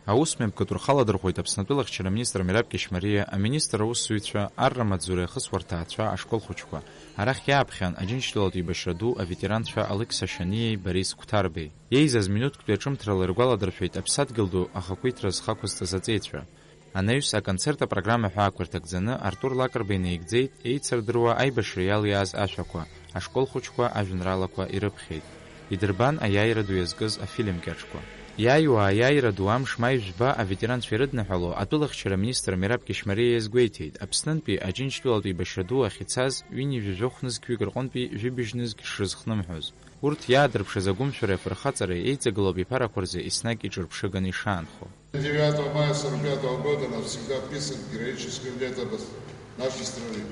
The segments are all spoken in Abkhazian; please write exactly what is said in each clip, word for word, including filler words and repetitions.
Аусмҩаԥгатә рхы аладырхәуеит Аԥсны атәылахьчара аминистр Мераб Кьышьмариа, аминистр аусзуҩцәа, арра маҵзура иахысуа рҭаацәа, ашкол хәыҷқәа. Арахь иааԥхьан Аџьынџьтәылатә еибашьра ду аветеранцәа Алықьса Шаниеи Борис Қәҭарбеи. Еизаз минуҭктәи аҿымҭрала иргәаладыршәеит аԥсадгьыл ду ахақәиҭра зхы ақәызҵаз аҵеицәа. Анаҩс аконцерт апрограмма ҳәа ақәырҭагӡаны Артур Лакрба инаигӡеит еицырдыруа аибашьра иалиааз ашәақәа, ашкол хәыҷқәа ажәеинраалақәа ирыԥхьеит. Идырбан аиааира ду иазкыз афильм кьаҿқәа. Иааиуа аиааира ду амш маи жәба аветеранцәа ирыдныҳәало атәылахьчара аминистр Мераб Кьышьмариа иазгәеиҭеит, Аԥснынтәи Аџьынџьтәылатә еибашьра ду ахьцаз ҩынҩажәи жәохә нызқьҩык рҟынтәи жәибжь нызқь шрызхнымҳәыз. Урҭ иаадырԥшыз агәымшәареи афырхаҵареи еиҵагылоуп иԥарақәа рзы еснагь иҿырԥшыганы ишаанхо. Девятого мая сорок пятого года навсегда вписан в героическую летопись нашей страны.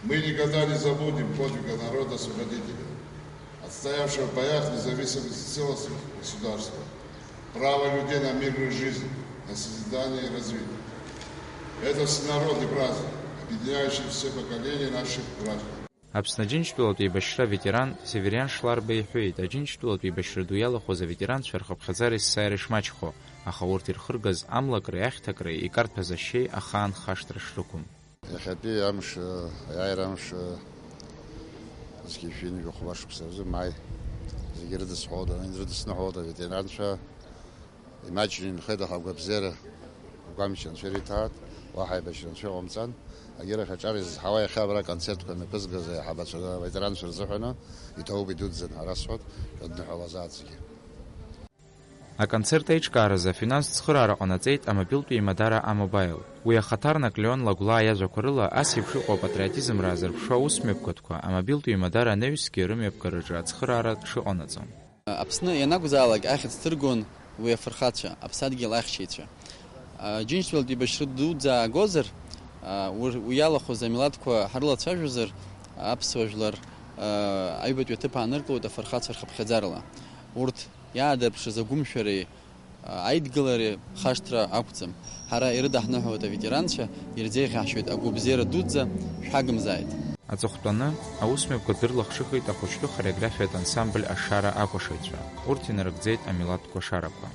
Мы никогда не забудем подвига народа-освободителя, отстоявшего в боях независимость и целостность государства, право людей на мирную жизнь, на созидание и развитие. Это всенародный праздник, объединяющий все поколения наших граждан. Аԥсны Аџьынџьтәылатә еибашьра аветеран Севериан Шларба иҳәеит, Аџьынџьтәылатә еибашьра ду иалахәыз аветеранцәа рхыԥхьаӡара есааира ишмаҷхо, аха урҭ ирхыргаз амлакреи ахьҭакреи икарҭәаз ашьеи ахаан хашҭра шрықәым. Иахьатәи амш, аиааира амш, зқьи жәшәи ҩажәи хәба шықәса рзы, маи, зегьы ирыдысҳәалоит, ирыдысныҳәалоит аветеранцәа. Имаҷны инхеит, аха агәабзиара агәамч анцәа ириҭааит, уаҳа аибашьра анцәа иҟамҵан. Агьырахь аҿар изызҳауа иахьа абра аконцертқәа мҩаԥызгаз аиҳабацәа, аветеранцәа рзыҳәаны иҭоуп, идуӡӡан, ҳәа расҳәоит, шәадныҳәалазааит зегьы. Аконцерт аиҿкааразы афинанстә цхыраара ҟанаҵеит амобилтә еимадара А-Мобаил. Уи ахаҭарнак Леон Лагәлаа иажәақәа рыла, ас еиԥш иҟоу апатриотизм раазырԥшуа аусмҩаԥгатәқәа амобилтә еимадара анаҩсгьы рымҩаԥгараҿы ацхыраара дшыҟанаҵо. Аԥсны ианакәзаалак ахьӡ ҭыргон уи афырхацәа, аԥсадгьыл ахьчаҩцәа. Џьынџьтәылатә еибашьра дуӡӡа аагозар, уи иалахәыз амилаҭқәа ҳрылацәажәозар, аԥсуа жәлар аҩбатәи аҭыԥ ааныркылоит афырхацәа рхыԥхьаӡарала. Урҭ иаадырԥшыз агәымшәареи аидгылареи хашҭра ақәӡам. Ҳара ирыдаҳныҳәалоит аветеранцәа, ирзеиӷьаҳшьоит агәабзиара дуӡӡа, шәҳагымзааит! Аҵыхәтәаны, аусмҩаԥгатә дрылахҿыхит ахәыҷтәы хореографиатә ансамбль Ашара акәашаҩцәа. Урҭ инарыгӡеит амилаҭтә кәашарақәа.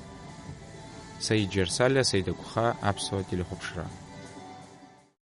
Саид Џьарсалиа, Саид Агәхаа, Аԥсуа телехәаԥшра.